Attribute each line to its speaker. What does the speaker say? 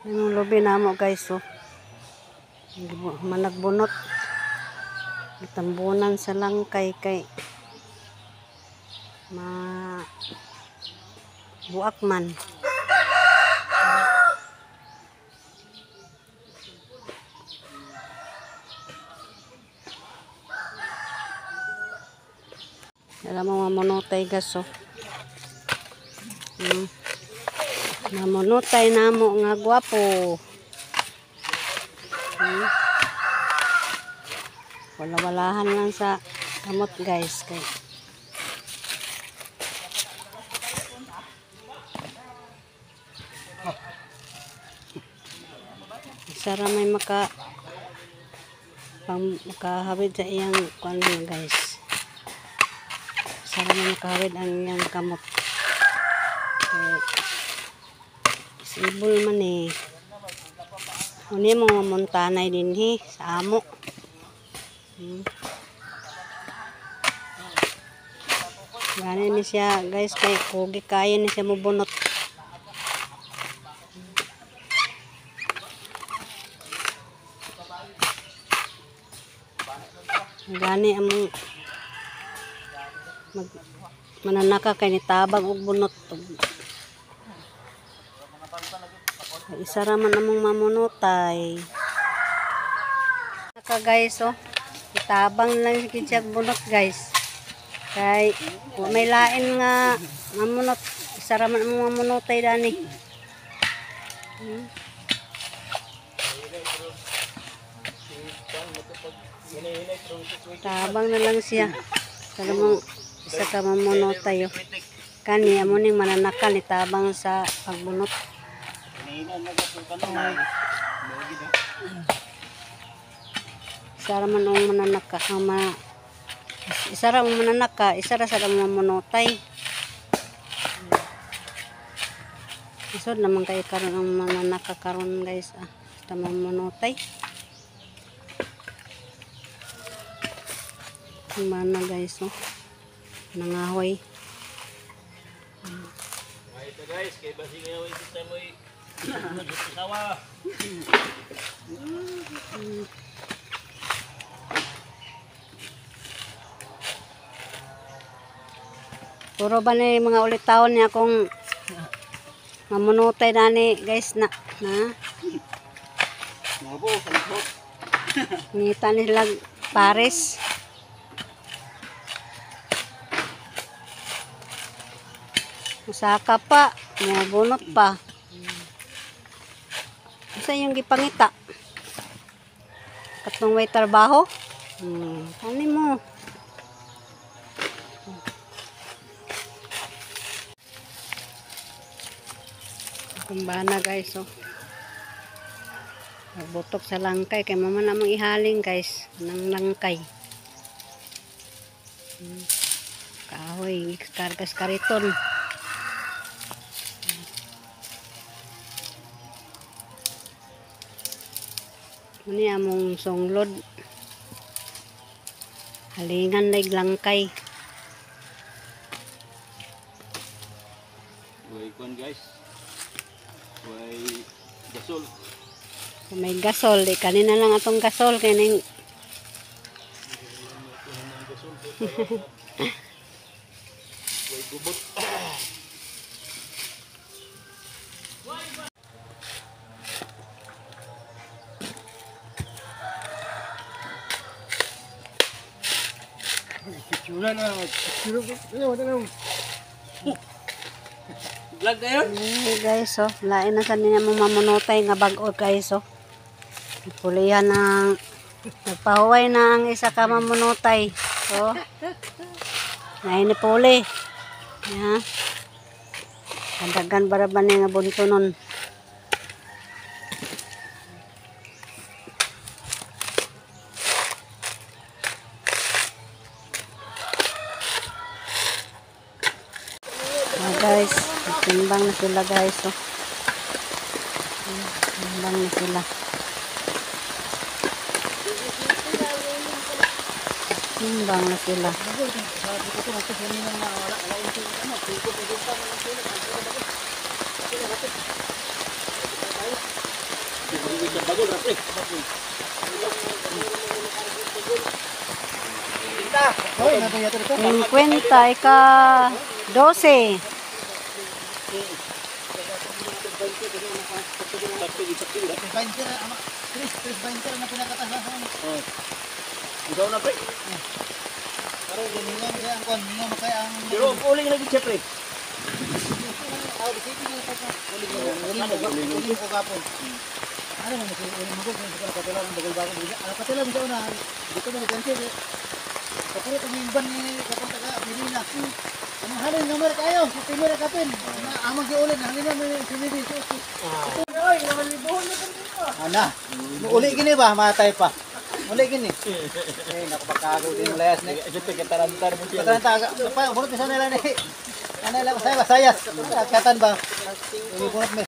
Speaker 1: Yung lubi na mo guys, oh. Managbunot. Itambunan sa langkay kay ma buak man. Alam mo, mamunotay guys, oh. Mamunotay na mo nga gwapo. Wala-walahan lang sa kamot guys kay isa ra may maka pang makahawid sa iyang kuan guys. Isa ra may makahawid ang iyang kamot. Kay disable man eh. Uni mo mamuntanay dinhi sa amo. Gani ni siya guys kay kugi kaya ni siya mobunot. Gani among mag mananaka kay ni tabang og bunot. Isa ra man among mamunotay. Naka guys, oh. Itabang lang gid siya bunot guys. Kay wa may lain nga mamunot, isa ra man among mamunotay dani. Tabang na lang siya. Kaya mo isa ka mamunotay, oh. Kani amo ning mananakal ni tabang sa pagbunot. Isa ra man ang mananaka, ang isa ra ang mananaka, isa ra sa mamunotay. Isod naman kay karon ang mananaka karon guys, ah. Basta mamunotay. Mana guys, oh. Nangahoy.
Speaker 2: Ay ito guys, kay basig nga way kita moy sawa.
Speaker 1: Puro ba ni mga ulit taon niya akong mamunotay na ni guys na na.
Speaker 2: Mga bo, kalihot.
Speaker 1: Ngita nila pares. Musaka pa, mabunot pa. Asa yung gipangita? Katong may trabaho? Ano mo? Kumbana guys, oh. Nagbutok sa langkay kay mama namang ihaling guys ng langkay. Kahoy, kargas kariton. Muni among sunglod. Halingan leg langkay.
Speaker 2: Way kuan guys. Way gasol.
Speaker 1: Kung may gasol, di kanina lang atong gasol kay ning
Speaker 2: Way gubot. Vlog na yun?
Speaker 1: Hey guys, oh, lain na sa niya mong mamunotay nga bag-o guys, oh. Pulihan ng nagpahuway na ang isa ka mamunotay. Oh. Ngayon ni puli. Ya. Kandagan bara ba niya nga bunto nun. Oh, guys, timbang na sila guys, oh. Timbang na sila. Timbang na sila.
Speaker 2: Sa bagol ra, pre.
Speaker 3: Hoy, nato yato dito.
Speaker 1: 50, ika 12.
Speaker 3: 20 na ama. Chris, Chris 20 na pinakatasan.
Speaker 2: Oh. Ikaw na, pre.
Speaker 3: Pero mingaw kay ang kon, mingaw kay ang
Speaker 2: Pero ang uling lagi siya, pre.
Speaker 3: Ah, di sige na pa. Uling mo, uling mo, uling ko kapon. Ano mo kasi uling mo ko kung sa katula ng bagol-bagol. Ah, katula mo sa una. Dito mo ganti. Kapuro kami yung ban ni kapon taga Pilina. Anong halin nga mer kayo? Si Timur kapin. Na amang giulin halin na may sumidi.
Speaker 2: Ay, naman libuhon na dito.
Speaker 3: Ana. Uli gini ba matay pa. Uli gini. Eh, naku pagkago din layas ni.
Speaker 2: Ito katarantar mo siya.
Speaker 3: Patranta pa, burot sa nila ni. Ano lang saya sayas. Katan ba? Uli bunot may